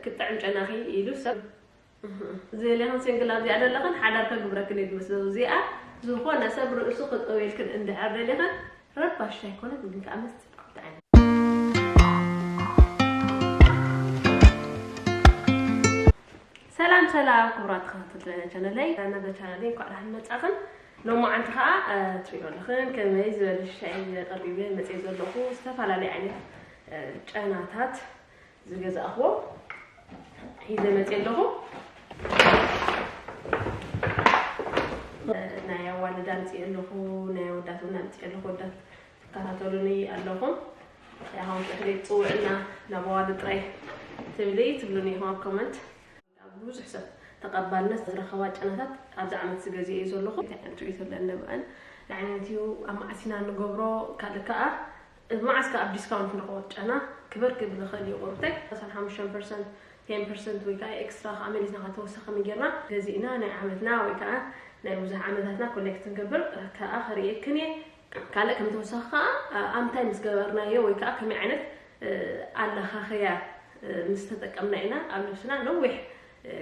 ክጥዕም ጨናኺ ኢሉ ሰብ። እህ፣ ዘይለኽን ሲንግል ኣብዚኣ ዘለኽን ሓዳር ከግብረክን እዩ ዝመስል። እዚኣ ዝኾነ ሰብ ርእሱ ክጠውየልክን እንድሕር ደሊኽን ረባሽ ኣይኮነት፣ ግን ከዓ መስል ክብቲ ዓይነት። ሰላም ሰላም ክቡራት ተኸታተልቲ ናይዛ ቻነለይ፣ ናይዛ ቻነለይ እንኳዕ ደሓን መጻኽን። ሎማዓንቲ ከዓ፣ እ፣ ትሪኦ ኣለኽን ከመይ ዝበለ ሻሂ ቀሪበ መፅየ ዘለኹ። ዝተፈላለዩ ዓይነት፣ እ፣ ጨናታት ዝገዛእኽዎ ሒዘ መፅየ ኣለኹ። እ፣ ናይ ኣዋልድ ኣምፅየ ኣለኹ፣ ናይ ኣወዳት እውን ኣምፅየ ኣለኹ። ኣወዳት ትከታተሉኒ ኣለኹም። ያው እኽሊ ፅውዕና ናብ ኣዋልድ ጥራይ ትብሊ ትብሉኒ ኢኹም ኣብ ኮመንት። ኣብ ብዙሕ ሰብ ተቐባልነት ዝረኸባ ጨናታት ኣብዚ ዓመት ዝገዝኤ ዘለኹ። እንታይ ዓይነት ርእይቶ ኣለኒ ብኣን? ንዓይነት እዩ ኣብ መዓስ ኢና እንገብሮ? ካልእ ከኣ መዓስ ከኣ ኣብ ዲስካውንት ንረኽቦ ጨና ክበር ክብል ይኽእል እዩ ቁርብተይ። ዓሰርተ ሓሙሽተ ፐርሰንት፣ ቴን ፐርሰንት ወይ ከኣ ኤክስትራ ከኣ መሊስና ካብ ተወሳኺ ጌርና ገዚእና ናይ ዓመትና ወይ ከኣ ናይ ብዙሕ ዓመታትና ኮሌክት ንገብር ከኣ ከርእየክን እየ። ካልእ ከም ተወሳኺ ከኣ ኣብ ምንታይ ምስ ገበርናዮ ወይ ከኣ ከመይ ዓይነት ኣለኻኽያ ምስ ተጠቀምና ኢና ኣብ ነብስና ነዊሕ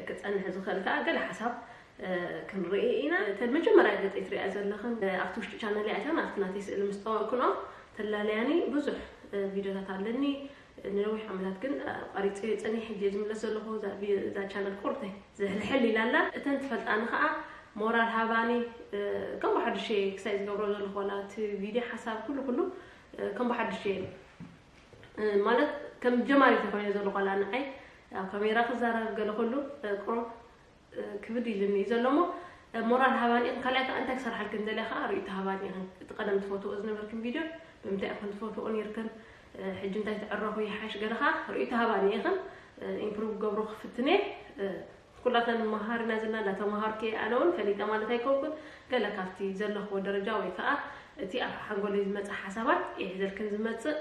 ክጸንሕ ዝኽእል ከኣ ገለ ሓሳብ ክንርኢ ኢና። እተን መጀመርያ ገጸይ ትሪኣ ዘለኽን ኣብቲ ውሽጢ ቻነል እያ እተን ኣብቲ ናተይ ስእሊ ምስ ጠወቕክንኦ ተላለያኒ ብዙሕ ቪድዮታት ኣለኒ። ንነዊሕ ዓመታት ግን ኣቋሪጸዮ ጸኒሐ ሕጂ እየ ዝምለስ ዘለኹ። እዛ ቪ-፣ እዛ ቻነል ቁርተይ ዝሕልሕል ኢላ ኣላ። እተን ትፈልጣኒ ከኣ ሞራል ሃባኒ፣ ከም ብሓድሽ እየ ክሳይ ዝገብሮ ዘለኹ ዋላ እቲ ቪድዮ ሓሳብ ኩሉ ኩሉ ከም ብሓድሽ እየ ማለት ከም ጀማሪት ኮይነ ዘለኹ ዋላ ንዓይ ኣብ ካሜራ ክዛረብ ገለ ኩሉ ቁሩብ ክብድ ኢልኒ እዩ ዘሎ እሞ ሞራል ሃባኒ ኢኽን። ካልኣይ ከኣ እንታይ ክሰርሓልክን ደልያ ከኣ ርእይቶ ሃባኒ ኢኽን። እቲ ቀደም ትፈትዎ ዝነበርክን ቪድዮ ብምንታይ ኢኽን ትፈትዎ ነይርክን፣ ሕጂ እንታይ ትዕረኹ ይሓሽ ገለ ከኣ ርእይቶ ሃባኒ ኢኽን። ኢምፕሩቭ ገብሮ ክፍትን እየ። ኩላትና ንመሃር ኢና ዘለና፣ እንዳተመሃርኩ እየ ኣነ እውን ፈሊጠ ማለት ኣይኮንኩን። ገለ ካብቲ ዘለኽዎ ደረጃ ወይ ከኣ እቲ ኣብ ሓንጎለይ ዝመጽእ ሓሳባት እየ ሒዘልክን ዝመጽእ።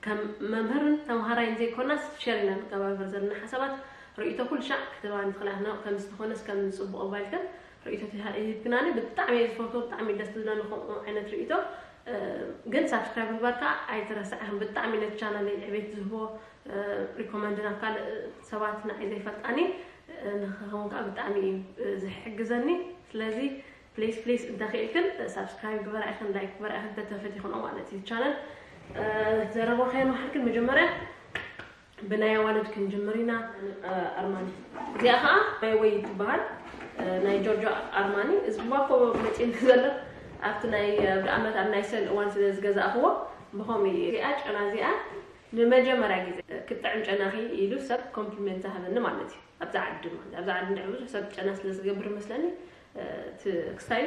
ከም መምህርን ተምሃራይን ዘይኮናስ ሸር ኢና ንከባበር ዘለና ሓሳባት ርእይቶ ኩሉ ሻዕ ክትህባኒ ትኽእላ። ኖ፣ ከምዚ ተኾነስ ከም ጽቡቕ ባልክን ርእይቶ ትሃ-፣ ሂብክናኒ ብጣዕሚ እየ ዝፈትዎ፣ ብጣዕሚ ደስ ዝብለኒ ከምኡ ዓይነት ርእይቶ። እ፣ ግን ሳብስክራይብ ምግባር ከዓ ኣይትረስዕ። ብጣዕሚ ነቲ ቻናል ዕቤት ዝህቦ፣ እ፣ ሪኮመንድ ናብ ካልእ ሰባት ንዓይ ዘይፈልጣኒ፣ እ፣ ንክኸውን ከዓ ብጣዕሚ እዩ፣ እ፣ ዝሕግዘኒ። ስለዚ ፕሊስ ፕሊስ እንተኽኢልክን ሳብስክራይብ ግበራ ኢኽን፣ ላይክ ግበራ ኢኽን፣ ተተፈቲኽንኦ ማለት እዩ ቻነል። እ፣ ዘረባ ከየንውሓልክን መጀመርያ ብናይ ኣዋልድ ክንጅምር ኢና። እ፣ ኣርማኒ እዚኣ ኸዓ ማይ ወይ ትበሃል። እ፣ ናይ ጆርጆ ኣርማኒ እዚ ብባኮ መፂእኒ ዘሎ ኣብቲ ናይ፣ እ፣ ብኣመት ኣብ ናይ ሰል እዋን ስለ ዝገዛእኽዎ ብኸምኡ እዩ። እዚኣ ጨና እዚኣ ንመጀመርያ ግዜ፣ እ፣ ክጥዕም ጨናኺ ኢሉ ሰብ ኮምፕሊመንት ዝሃበኒ ማለት እዩ። ኣብዛ ዓዲ ማለት ኣብዛ ዓዲ እንድሕር ብዙሕ ሰብ ጨና ስለ ዝገብር መስለኒ፣ እ፣ እቲ ክስታዩ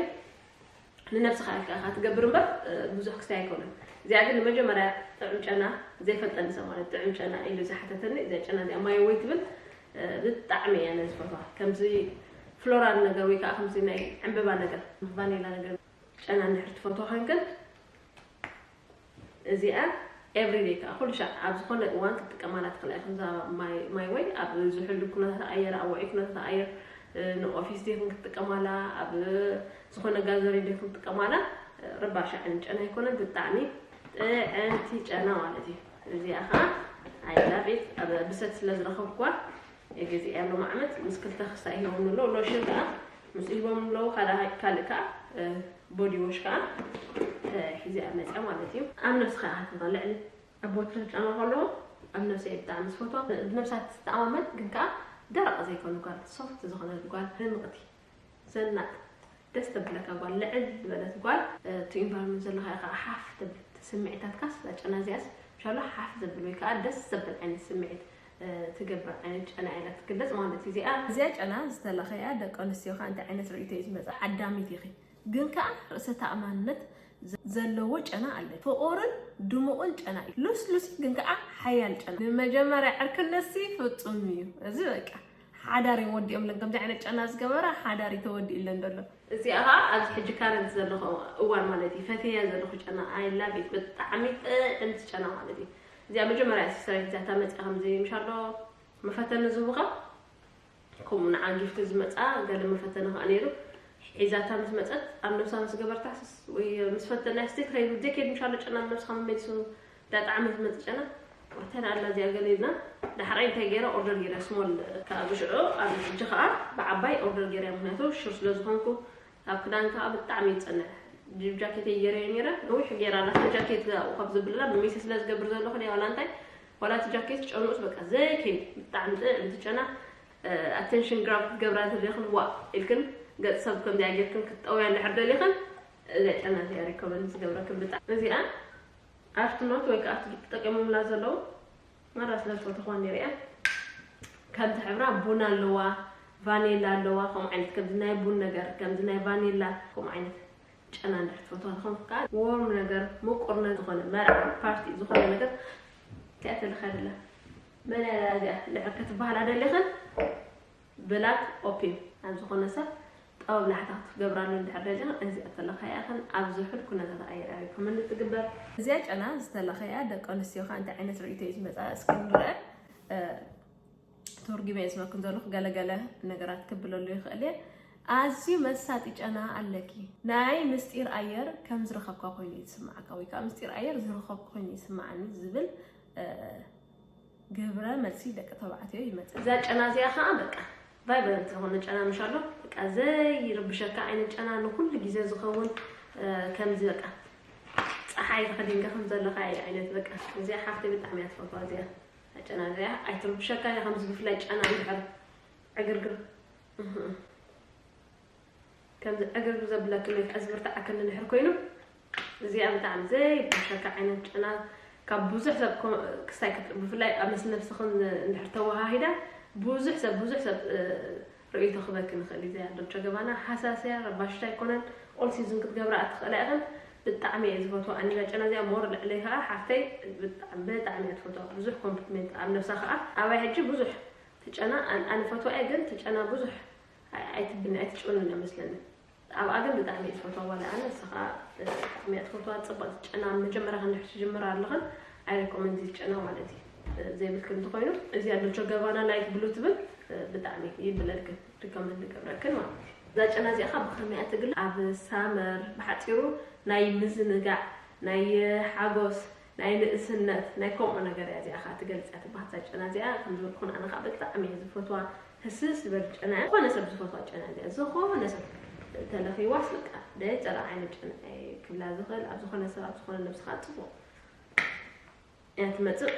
ንነብስኻ ኢልካ ኢኻ ትገብር እምበር፣ እ፣ ብዙሕ ክስታይ ኣይኮነን። እዚኣ ግን ንመጀመርያ ጥዑም ጨና ዘይፈልጠኒ ሰብ ማለት ጥዑም ጨና ኢሉ ዝሓተተኒ፣ እዚኣ ጨና እዚኣ ማይ ወይ ትብል፣ እ፣ ብጣዕሚ እያ ነዚ ዝፈትዋ። ከምዚ ፍሎራል ነገር ወይ ከዓ ከምዚ ናይ ዕምበባ ነገር፣ ቫኒላ ነገር ጨና እንድሕር ትፈትዋ ኮይንክን፣ እዚኣ ኤቭሪዴይ ከኣ ኩሉ ሻዕ ኣብ ዝኾነ እዋን ክትጥቀማላ ትኽእላ ኢኹም። እዛ ማይ፣ ማይ ወይ ኣብ ዝሕሉ ኩነታት ኣየር፣ ኣብ ውዑይ ኩነታት ኣየር፣ እ፣ ንኦፊስ ዲኹም ክትጥቀማላ፣ ኣብ ዝኾነ ጋዘሪን ዲኹም ክትጥቀማላ፣ እ፣ ረባሽ ዓይነት ጨና ኣይኮነን። ብጣዕሚ ጥዕምቲ ጨና ማለት እዩ። እዚኣ ከኣ ኣይ ላቭ ኢት። ኣብ ብሰት ስለ ዝረኸብኩዋ እየ ገዚኤያ ሎሚ ዓመት። ምስ ክልተ ክስታይ ሂቦምኒ ኣለዉ። ሎሽን ከኣ ምስ ሂቦም ኣለዉ። ካልእ፣ ካልእ ከኣ፣ እ፣ ቦዲ ዎሽ ከኣ፣ እ፣ ሒዘያ መፅያ ማለት እዩ። ኣብ ነብስኻ ኢኻ ትብላ ልዕሊ ኣብ ወዲ ጨና ከለኹ ኣብ ነብሰይ ብጣዕሚ ዝፈትዋ። ብነብሳ ትተኣማመን ግን ከኣ ደረቕ ዘይኮነ ጓል፣ ሶፍት ዝኾነት ጓል፣ ድምቕቲ፣ ዘናጥ፣ ደስ ተብለካ ጓል፣ ልዕል ዝበለት ጓል፣ እ፣ እቲ ኢንቫይሮንመንት ዘለኻዮ ከኣ ሓፍ ተብል፣ እቲ ስምዒታትካስ እዛ ጨና እዚኣስ ምሻሎ ሓፍ ዘብል ወይ ከኣ ደስ ዘብል ዓይነት ስምዒት፣ እ፣ ትገብር ዓይነት ጨና እያ ኢላ ትግለጽ ማለት እዩ። እዚኣ እዚኣ ጨና ዝተለኸያ ደቂ ኣንስትዮ ከኣ እንታይ ዓይነት ርእይቶ እዩ ዝመጽእ? ዓዳሚት ኢኺ። ግን ከኣ ርእሰ ተኣማንነት ዘ-፣ ዘለዎ ጨና ኣለ። ፍቑርን ድሙቕን ጨና እዩ። ሉስሉስ ግን ከኣ ሓያል ጨና። ንመጀመርያ ዕርክነትሲ ፍጹም እዩ። እዚ በቃ ሓዳር እዮም ወዲኦምለን። ከምዚ ዓይነት ጨና ዝገበራ ሓዳር እዩ ተወዲኡለን ዘሎ። እዚኣ ኸኣ ኣብዚ ሕጂ ካረንት ዘለኹ እዋን ማለት እዩ። ፈትየያ ዘለኹ ጨና፣ I love it። ብጣዕሚ ጥዕምቲ ጨና ማለት እዩ። እዚኣ መጀመርያ ሲስተረይ ሒዛታ መፂኣ ከምዚ ምሻሎ መፈተኒ ዝህቡኻ። ከምኡ ንዓ ጊፍቲ ዝመጻ ገለ መፈተኒ ከኣ ነይሩ። ሒዛታ ምስ መጸት፣ ኣብ ነብሳ ምስ ገበርታስ ወይ ምስ ፈተናያ ስቴት ከይዱ፣ ዘይከይድ ምሻሎ ጨና ኣብ ነብስኻ መመሊሱ እንዳጠዓመ ዝመጽእ ጨና። እተን ኣላ እዚኣ ገለ ኢልና ዳሕራይ እንታይ ገይረ ኦርደር ገይረ ስሞል ካብ ሽዑ ኣብ ሕጂ ከዓ ብዓባይ ኦርደር ገይረ ምክንያቱ ሽር ስለ ዝኾንኩ ኣብ ክዳን ከዓ ብጣዕሚ ይፀንሕ ጅብ ጃኬት ገይረ ነይረ ነዊሕ ገይራ ናተ ጃኬት ካብ ዝብልና ብሚሲ ስለ ዝገብር ዘለኹ ናይ ዋላ እንታይ ዋላ እቲ ጃኬት ጨንኡስ በቃ ዘይከይድ ብጣዕሚ ጥዕምቲ ጨና ኣቴንሽን ግራብ ክትገብራ ትደልኽን ዋ ኢልክን ገፅ ሰብ ከምዚኣ ጌርክን ክትጠውያ እንድሕር ደሊኽን እዚኣ ጨና እዚኣ ሪኮመንድ ዝገብረክን ብጣዕሚ እዚኣ ኣርትኖት ወይ ከዓ ትጠቀሙምላ ዘለዉ ማራ ስለ ዝፈተኹዋ ነይረ እያ ከምቲ ሕብራ ቡን ኣለዋ ቫኔላ ኣለዋ ከምኡ ዓይነት ከምዚ ናይ ቡን ነገር ከምዚ ናይ ቫኔላ ከምኡ ዓይነት ጨና እንድሕር ትፈትዋ ዝኾንኩ ከዓ ዎርም ነገር ምቁር ነገር ዝኾነ መርዓ ፓርቲ ዝኾነ ነገር እንታይ ተልካ ደላ መን እያ እዚኣ እንድሕር ክትበሃላ ደሊኽን ብላክ ኦፕን ኣብ ዝኾነ ሰብ ጠበብ ላሕታ ክትገብራሉ እንድሕር ደሊኽን እዚ እተለኸያ ኢኽን ኣብ ዝሑል ኩነታት ኣየር ኣሪኮመንድ ትግበር። እዚኣ ጨና ዝተለኸያ ደቂ ኣንስትዮ ከዓ እንታይ ዓይነት ርእቶ እዩ ዝመፃ እስኪ ንርአ። ተርጉመ እየ ዝህበክን ዘለኹ ገለገለ ነገራት ክብለሉ ይኽእል እየ። ኣዝዩ መሳጢ ጨና ኣለኪ ናይ ምስጢር ኣየር ከም ዝረኸብካ ኮይኑ እዩ ዝስምዓካ ወይ ከዓ ምስጢር ኣየር ዝረኸብኩ ኮይኑ ይስምዓኒ ዝብል ግብረ መልሲ ደቂ ተባዕትዮ ይመጽእ። እዛ ጨና እዚኣ ከዓ በቃ ቫይብረንት ዝኾነ ጨና ምሽ ኣሎ በቃ ዘይርብሸካ ዓይነት ጨና ንኩሉ ግዜ ዝኸውን ከምዚ በቃ ፀሓይ ተኸዲንካ ከም ዘለካ ዓይነት በቃ እዚኣ ሓፍተይ ብጣዕሚ እያ ትፈትዋ እዚኣ ጨና እዚኣ ኣይትርብሸካ እያ ከምዚ ብፍላይ ጨና እንድሕር ዕግርግር ከምዚ ዕግርግር ዘብለክን ወይ ከዓ ዝብርትዓክን እንድሕር ኮይኑ እዚኣ ብጣዕሚ ዘይብሸካ ዓይነት ጨና ካብ ብዙሕ ሰብ ክስታይ ብፍላይ ኣብ ምስ ነብስኽን እንድሕር ተወሃሂዳ ብዙሕ ሰብ ብዙሕ ሰብ ርእይቶ ክበክን ይኽእል እዩ እዚኣ ዶልቸ ገባና ሃሳስያ ረባሽታ ኣይኮነን ኦል ሲዝን ክትገብራ ኣትኽእላ ኢኽን ብጣዕሚ እየ ዝፈትዋ ኣኒዛ ጨና እዚኣ ሞር ልዕለይ ከዓ ሓፍተይ ብጣዕሚ እየ ትፈትዋ ብዙሕ ኮምፕሊመንት ኣብ ነብሳ ከዓ ኣባይ ሕጂ ብዙሕ ትጨና ኣንፈትዋ እየ ግን ትጨና ብዙሕ ኣይትብኒ ኣይትጭውንን እመስለኒ ኣብኣ ግን ብጣዕሚ እየ ዝፈትዋ ዋላ ኣነ ንሳ ከዓ ብጣዕሚ እያ ትፈትዋ ፅብቅ ጨና መጀመርያ ክንድሕር ትጅምር ኣለኽን ኣይረኮመንድ ጨና ማለት እዩ ዘይብልክ እንተኮይኑ እዚ ኣሎ ጆገባና ላይት ብሉ ትብል ብጣዕሚ ይብለልክን ሪኮመንድ ገብረክን ማለት እዩ እዛ ጨና እዚኣ ከዓ ብከመይ እያ ትግለ ኣብ ሳመር ብሓፂሩ ናይ ምዝንጋዕ ናይ ሓጎስ ናይ ንእስነት ናይ ከምኡ ነገር እያ እዚኣ ከዓ ትገልፅ እያ ትበሃል እዛ ጨና እዚኣ ከም ዝበልኩን ኣነ ከዓ ብጣዕሚ እየ ዝፈትዋ ህስስ ዝበል ጨና እያ ዝኾነ ሰብ ዝፈትዋ ጨና እዚኣ ዝኾነ ሰብ ተለኺዋስ በቃ ደፀላ ዓይነት ጨና እየ ክብላ ዝኽእል ኣብ ዝኾነ ሰብ ኣብ ዝኾነ ነብስኻ ፅቡቕ እያ ትመፅእ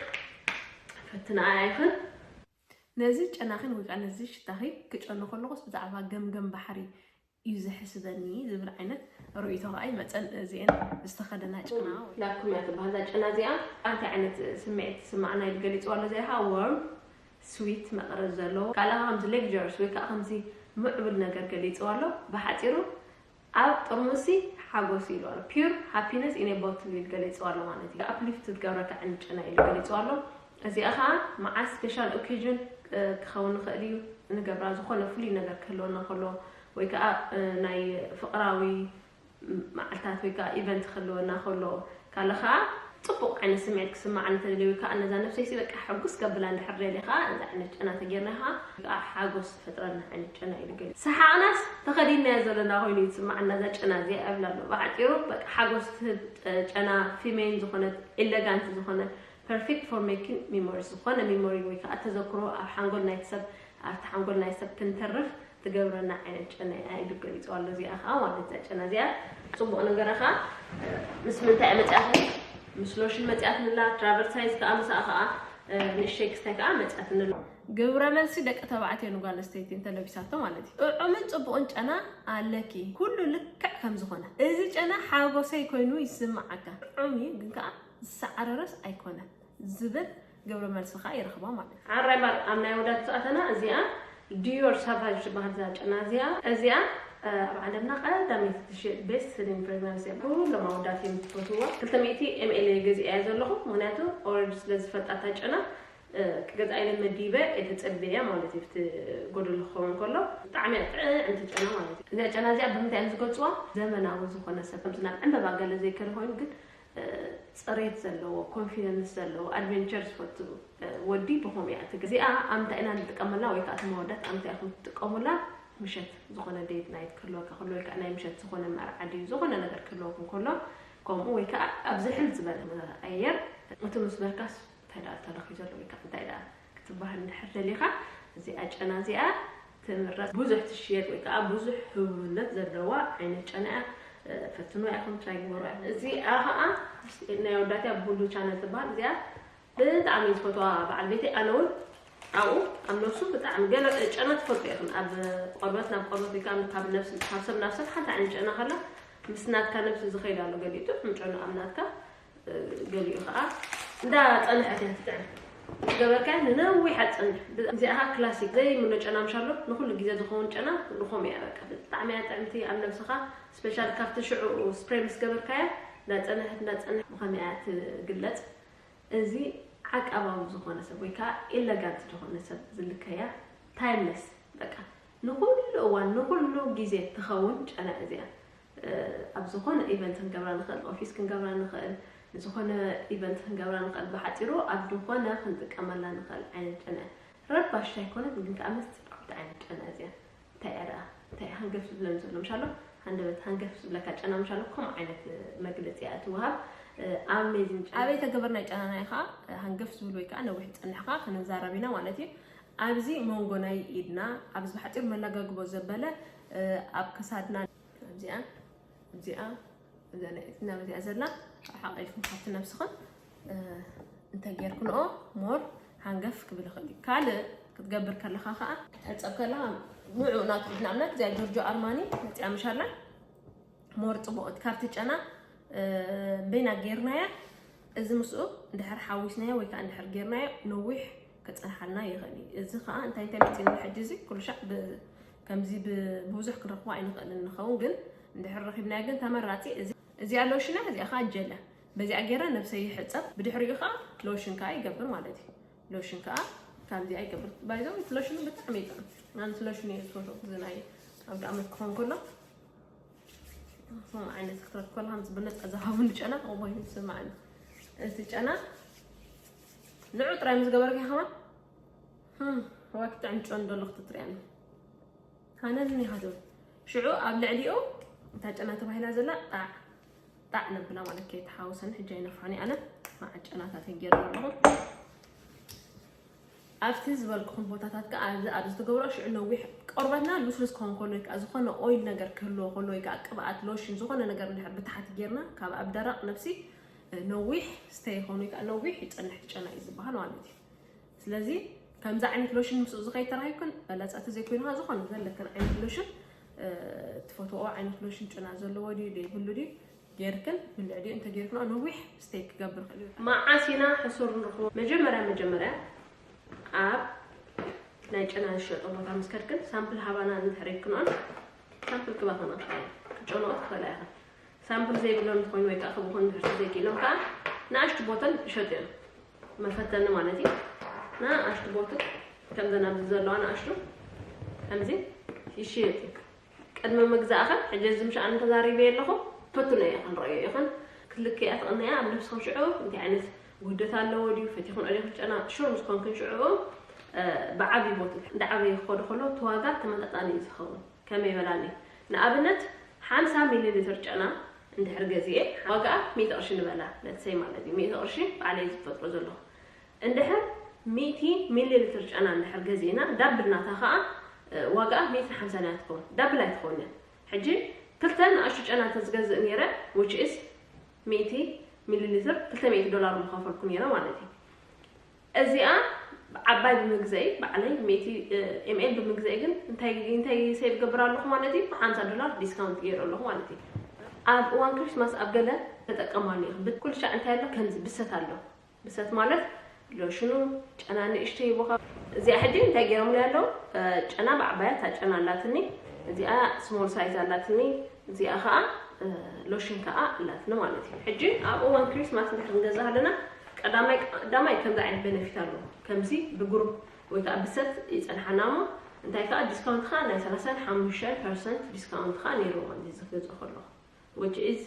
ፈትንኣ ኣይኽን ነዚ ጨናኺን ወይ ከዓ ነዚ ሽታኺ ክጨኑ ከለኹስ ብዛዕባ ገምገም ባሕሪ እዩ ዘሕስበኒ ዝብል ዓይነት ርእይቶ ከዓ ይመፀን እዚአን ዝተኸደና ጨና ላኩም እያ ትበሃል እዛ ጨና እዚኣ ኣንታይ ዓይነት ስምዒት ትስማዕና ኢሉ ገሊፅዋ ኣሎ እዚኣ ከዓ ወርም ስዊት መቐረት ዘለዎ ካልኣ ከምዚ ሌክጀርስ ወይ ከዓ ከምዚ ምዕቡል ነገር ገሊፅዋ ኣሎ ብሓፂሩ ኣብ ጥርሙሲ ሓጎስ ኢሉ ኣሎ pure happiness in a bottle ኢሉ ገሊፅዋ ኣሎ ማለት እዩ ኣፕሊፍት ዝገብረካ ዓይነት ጨና ኢሉ ገሊፅዋ ኣሎ እዚኣ ከዓ መዓስ ስፔሻል ኦኬዥን ክኸውን ይኽእል እዩ እንገብራ ዝኾነ ፍሉይ ነገር ክህልወና ከሎ ወይ ከዓ ናይ ፍቕራዊ መዓልታት ወይ ከዓ ኢቨንት ክህልወና ከሎ ካልእ ከዓ ፅቡቅ ዓይነት ስምዒት ክስማዓኒ ተደልየ ወይ ከዓ ነዛ ነብሰይሲ በቃ ሕጉስ ከብላ እንድሕር ደልየ ከዓ ነዚ ዓይነት ጨና ተጌርና ከዓ ከዓ ሓጎስ ዝፈጥረልና ዓይነት ጨና እዩ ገሊፁ ሰሓቅናስ ተኸዲንናዮ ዘለና ኮይኑ እዩ ዝስማዓና እዛ ጨና እዚኣ እብላ ኣሎ ብሓፂሩ በቃ ሓጎስ ትህብ ጨና ፊሜን ዝኾነት ኤለጋንት ዝኾነ perfect for making memories ዝኾነ memory ወይ ከዓ ተዘክሮ ኣብ ሓንጎል ናይቲ ሰብ ኣብቲ ሓንጎል ናይ ሰብ ክንተርፍ ትገብረና ዓይነት ጨና እያ ኢሉ ገሊፅዋ ኣሎ እዚኣ ከዓ ማለት እዛ ጨና እዚኣ ፅቡቅ ነገራ ከዓ ምስ ምንታይ እያ መፅያትኒ ምስ ሎሽን መፅያትንላ travel size ከዓ ምሳኣ ከዓ ንእሽተይ ክስታይ ከዓ መፅያትንላ ግብረ መልሲ ደቂ ተባዕትዮ ንጓል ኣንስተይቲ እንተለቢሳቶ ማለት እዩ። ጥዑምን ጽቡቕን ጨና ኣለኪ ኩሉ ልክዕ ከም ዝኾነ። እዚ ጨና ሓጎሰይ ኮይኑ ይስምዓካ። ጥዑም እዩ ግን ከኣ ዝሰዓረረስ ኣይኮነን ዝብል ግብረ መልሲ ከኣ ይረኽባ ማለት እዩ። ሓራይ ባር ኣብ ናይ ወዳት ዝኣተና እዚኣ ዲዮር ሳቫጅ ትበሃል እዛ ጨና እዚኣ እዚኣ ኣብ ዓለምና ቀዳመይቲ ትሽየጥ ቤስት ሴሊንግ ፍሬግራንስ እያ። ኩሎም ኣወዳት እዮም ዝፈትውዋ። ክልተ ሚእቲ ኤም ኤል እየ ገዚኣያ ዘለኹ ምኽንያቱ ኦረዲ ስለ ዝፈልጣ እታ ጨና ክገዝኣ ኢለ መዲበ እየ ተጸብየ ማለት እዩ። እቲ ጎደሎ ክኸውን ከሎ ብጣዕሚ እያ ጥዕምቲ ጨና ማለት እዩ። እዚኣ ጨና እዚኣ ብምንታይ እዮም ዝገልጽዋ? ዘመናዊ ዝኾነ ሰብ ከምዚ ናብ ዕምበባ ገለ ዘይከነ ኮይኑ ግን ፅሬት ዘለዎ ኮንፊደንስ ዘለዎ ኣድቨንቸር ዝፈቱ ወዲ ብኸምኡ እያ ትገ እዚኣ ኣምታ ኢና ንጥቀመላ ወይ ከዓ እቶም ኣወዳት ኣምታ ኢኹም ትጥቀሙላ ምሸት ዝኾነ ዴት ናይት ክህልወካ ከሎ ወይ ከዓ ናይ ምሸት ዝኾነ መርዓ ድዩ ዝኾነ ነገር ክህልወኩም ከሎ ከምኡ ወይ ከዓ ኣብ ዝሕል ዝበለ ኩነታት ኣየር እቲ ምስ በርካስ እንታይ ደኣ ተለኽዩ ዘሎ ወይ ከዓ እንታይ ደኣ ክትበሃል እንድሕር ደሊኻ፣ እዚኣ ጨና እዚኣ ትምረጽ። ብዙሕ ትሽየጥ ወይ ከዓ ብዙሕ ህቡብነት ዘለዋ ዓይነት ጨና እያ። ፈትንዋ ኢኹም፣ ትራይ ግበሩ። እዚኣ ከዓ ናይ ኣወዳት እያ፣ ቡሉ ቻነል ትበሃል። እዚኣ ብጣዕሚ ዝፈትዋ በዓል ቤተይ፣ ኣነ እውን ኣብኡ ኣብ ነብሱ ብጣዕሚ ገለ ጨና ትፈቱ ኢኹም። ኣብ ቆርበት ናብ ቆርበት ወይ ከዓ ካብ ነብሲ፣ ካብ ሰብ ናብ ሰብ ሓንቲ ዓይነት ጨና ከላ ምስ ናትካ ነብሲ ዝኸይድ ኣሎ። ገሊኡ ጥዑም ጨና ኣብ ናትካ፣ ገሊኡ ከዓ እንዳ ጸንሐት እያ ትጥዕም። ገበርካ ንነዊሕ ኣትጸንሕ። እዚኣ ከዓ ክላሲክ ዘይምኖ ጨና ምሻሎ፣ ንኹሉ ግዜ ዝኸውን ጨና ንኹም እያ። በቃ ብጣዕሚ እያ ጥዕምቲ ኣብ ነብስኻ። ስፔሻል ካብቲ ሽዑ ስፕሬ ምስ ገበርካያ እንዳጸንሐት እንዳጸንሐት ብኸመይ እያ ትግለጽ? እዚ ዓቃባዊ ዝኾነ ሰብ ወይ ከዓ ኤለጋንት ዝኾነ ሰብ ዝልከያ፣ ታይምለስ፣ በቃ ንኹሉ እዋን ንኹሉ ግዜ ትኸውን ጨና እዚኣ። ኣብ ዝኾነ ኢቨንት ክንገብራ ንኽእል፣ ኦፊስ ክንገብራ ንኽእል፣ ንዝኾነ ኢቨንት ክንገብራ ንኽእል። ብሓፂሩ ኣብ ዝኾነ ክንጥቀመላ ንኽእል ዓይነት ጨና እያ። ረባሽቲ ኣይኮነት፣ ግን ከዓ መስተጣዕምቲ ዓይነት ጨና እዚኣ። እንታይ እያ ደኣ? እንታይ እያ ሃንገፍ ዝብለኒ ዘሎ? ምሻሎ ሃንደበት ሃንገፍ ዝብለካ ጨና ምሻሎ ከምኡ ዓይነት መግለፂ እያ እትወሃብ። ኣሜዚንግ ጨና። ኣበይ ተገበርና ጨናና እዩ ከዓ ሃንገፍ ዝብል ወይ ከዓ ነዊሕ ዝፀንሕ ከዓ ክንዛረብ ኢና ማለት እዩ። ኣብዚ መንጎ ናይ ኢድና፣ ኣብዚ ብሓፂሩ መለጋግቦ ዘበለ፣ ኣብ ክሳድና፣ ኣብዚኣ፣ ኣብዚኣ፣ እዛ ናይ ኢድና በዚኣ ዘላ ሓቒፍኩም ካብቲ ነብስኽን እንተ ጌርክንኦ ሞር ሃንገፍ ክብል ይኽእል እዩ። ካልእ ክትገብር ከለኻ ከዓ፣ ክትሕጸብ ከለኻ ንዑ ናቱ ንኣብነት እዚኣ ጆርጆ ኣርማኒ መጺኣ ምሻላ ሞር ጽቡቕ እቲ ካብቲ ጨና በይና ጌርናያ፣ እዚ ምስኡ እንድሕር ሓዊስናዮ ወይ ከዓ እንድሕር ጌርናዮ ነዊሕ ክጸንሓልና ይኽእል እዩ። እዚ ከዓ እንታይ እንታይ መጺእና ሕጂ እዚ ኩሉ ሻዕ ብ-፣ ከምዚ ብ-፣ ብብዙሕ ክንረኽቦ ኣይንኽእልን ንኸውን፣ ግን እንድሕር ረኺብናዮ ግን ተመራጺ እዚ፣ እዚኣ ሎሽን እያ፣ እዚኣ ከዓ ጀለ። በዚኣ ገይረ ነብሰይ ይሕጸብ፣ ብድሕሪኡ ከዓ ሎሽን ከዓ ይገብር ማለት እዩ። ሎሽን ከዓ ካብዚኣ ይገብር። ባይ ዘ ወይ እቲ ሎሽን ብጣዕሚ ይጥዕም። ኣነ እቲ ሎሽን እየ ዝፈትዎ፣ እዚ ናይ ኣውደ ዓመት ክኸውን ከሎ። ከምኡ ዓይነት ክትረክ ከለካ ምስ ብነጻ ዝሃቡኒ ጨና፣ እዋይ፣ ስምዓኒ። እቲ ጨና ንዑ ጥራይ ምስ ገበርካ ከማን፣ ህም፣ ዋይ፣ ክጥዕም ጨንዶ ኣሎ ክትትሪኣኒ። ሃነኒ ኢኻ ትብል። ሽዑ ኣብ ልዕሊኡ እታ ጨና ተባሂላ ዘላ ጣዕ፣ ጣዕ ነብላ ማለት ከይተሓወሰኒ፣ ሕጂ ኣይነፍሖን እየ ኣነ። መዓት ጨናታት እየ ገይረ ኣለኹ። ኣብቲ ዝበልኩኹም ቦታታት ከኣ ኣብዚ፣ ኣብዚ ትገብሮ ሽዑ ነዊሕ ቆርበትና ልስሉስ ክኸውን ከሎ ወይ ከኣ ዝኾነ ኦይል ነገር ክህልዎ ከሎ ወይ ከኣ ቅብኣት፣ ሎሽን፣ ዝኾነ ነገር እንድሕር ብታሕቲ ጌርና ካብ ኣብ ደረቕ ነብሲ ነዊሕ ስተይ ይኸውን ወይ ከኣ ነዊሕ ይጸንሕ ጨና እዩ ዝበሃል ማለት እዩ። ስለዚ ከምዚ ዓይነት ሎሽን ምስኡ ዝኸይድ ተራኺብክን በለጸቲ ዘይኮይንኻ ዝኾነ ዘለክን ዓይነት ሎሽን፣ እ፣ ትፈትዎ ዓይነት ሎሽን ጨና ዘለዎ ድዩ ዘይብሉ ድዩ ጌርክን ብልዕሊኡ እንተ ጌርክንኦ ነዊሕ ስተይ ክገብር ይኽእል እዩ። መዓስ ኢና ሕሱር ንረኽቦ? መጀመርያ መጀመርያ ኣብ ናይ ጨና ዝሸጦ ቦታ ምስ ከድክን ሳምፕል ሃባና እንድሕር ኢልክንኦን ሳምፕል ክባኽና ክጨንኦ ትኽእላ ኢኽን። ሳምፕል ዘይብሎም እንተኾይኑ ወይ ከዓ ክብኹን እንድሕር ዘይክኢሎም ከዓ ንኣሽቱ ቦተል ይሸጡ እዮም። መፈተኒ ማለት እዩ። ንኣሽቱ ቦትል ከምዘን ኣብዚ ዘለዋ ንኣሽቱ ከምዚ ይሽየጥ እዩ። ቅድሚ ምግዛእኸ ሕጂ እዚ ምሻ ኣነ ተዛሪበ ኣለኹ። ፈትኖ እየ ክንረእዮ ኢኽን። ክትልክያ ትቕንያ ኣብ ነብስኽን ሽዑ እንታይ ዓይነት ውህደት ኣለዎ ድዩ ፈቲኽን ዲኽን ጨና ሹር ምስ ኮንክን ሽዑ፣ እ፣ ብዓብዪ ቦትል እንዳ ዓበየ ክኸዶ ከሎ እቲ ዋጋ ተመጣጣኒ እዩ ዝኸውን። ከመይ በላኒ? ንኣብነት ሓምሳ ሚሊ ሊትር ጨና እንድሕር ገዚኤ ዋጋኣ ሚእቲ ቅርሺ ንበላ፣ ለትሰይ ማለት እዩ። ሚእቲ ቅርሺ ባዕለይ ዝፈጥሮ ዘለኹ። እንድሕር ሚእቲ ሚሊ ሊትር ጨና እንድሕር ገዚእና ዳብል ናታ ኸኣ፣ እ፣ ዋጋኣ ሚእትን ሓምሳን እያ ትኸውን። ዳብል ኣይትኸውን እያ። ሕጂ ክልተ ንኣሽቱ ጨና እንተዝገዝእ ነይረ፣ which is ሚእቲ ሚሊ ሊትር ክልተ ሚእቲ ዶላር ምኸፈልኩ ነይረ ማለት እዩ። እዚኣ ዓባይ ብምግዘኢ፣ ባዕለይ ሚእቲ ኤም ኤል ብምግዘኢ ግን እንታይ፣ እንታይ ሴቭ ገብር ኣለኹ ማለት እዩ? ሓምሳ ዶላር ዲስካውንት ገይረ ኣለኹ ማለት እዩ። ኣብ እዋን ክሪስማስ ኣብ ገለ ተጠቀማሉ ኢኹም። ብኩሉ ሻዕ እንታይ ኣሎ? ከምዚ ብሰት ኣሎ። ብሰት ማለት ሎሽኑ፣ ጨና ንእሽተይ ይቦኻ። እዚኣ ሕጂ እንታይ ገይሮምለይ ኣለዉ? እ፣ ጨና ብዓባያ እታ ጨና ኣላትኒ። እዚኣ ስሞል ሳይዝ ኣላትኒ። እዚኣ ኸዓ፣ እ፣ ሎሽን ከኣ ኣላትና ማለት እዩ። ሕጂ ኣብ እዋን ክሪስማስ እንድሕር ንገዝእ ኣለና፣ ቀዳማይ፣ ቀዳማይ ከምዚ ዓይነት ቤነፊት ኣለዎ። ከምዚ ብግሩፕ ወይ ከኣ ብሰት ይጸንሓና እሞ፣ እንታይ ከኣ ዲስካውንት ከኣ ናይ ሰላሳን ሓሙሽተን ፐርሰንት ዲስካውንት ከኣ ነይርዎ ማለት እዩ፣ እዚ ክገዝኦ ከለኹ። Which is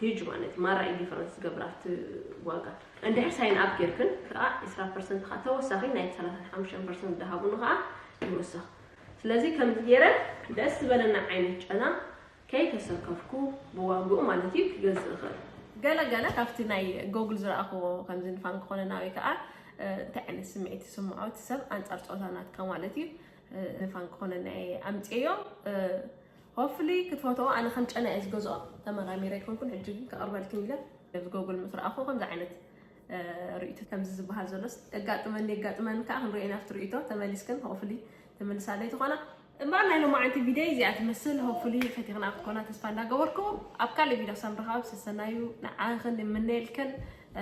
huge ማለት እዩ። ማራ እዩ ዲፈረንስ ዝገብር ኣብቲ ዋጋ። እንድሕር ሳይን ኣፕ ጌርክን ከኣ ዕስራ ፐርሰንት ከኣ ተወሳኺ ናይ ሰላሳን ሓሙሽተን ፐርሰንት ዝሃቡኒ ከኣ ይወስኽ። ስለዚ ከምዚ ገይረ ደስ ዝበለና ዓይነት ጨና ከይተሰከፍኩ ብዋግኡ ማለት እዩ ክገዝእ እኽእል። ገለ ገለ ካብቲ ናይ ጎግል ዝረኣኽዎ ከምዚ ንፋን ክኾነና ወይ ከኣ እንታይ ዓይነት ስምዒት ይስምዖ እቲ ሰብ ኣንጻር ፆታ ናትካ ማለት እዩ። ንፋን ክኾነና እየ ኣምፅዮ። Hopefully ክትፈትዎ። ኣነ ከም ጨና እየ ዝገዝኦ፣ ተመራሚረ ኣይኮንኩን። ሕጂ ግን ከቕርበልክን ኢለ ኣብዚ ጎግል ምስ ረኣኹ ከምዚ ዓይነት ርእይቶ፣ ከምዚ ዝበሃል ዘሎስ የጋጥመኒ የጋጥመኒ ከዓ ክንሪኦ ኢና ኣብቲ ርእይቶ። ተመሊስክን hopefully ትምልሳለይ ትኾና። እምበኣር ናይ ሎማዓንቲ ቪድዮ እዚኣ ትመስል። Hopefully ፈቲኽና ክትኮና ተስፋ እንዳገበርኩ ኣብ ካልእ ቪድዮ ክሳብ ንራኸብ ሰሰናዩ ንዓኽን ይምነየልክን።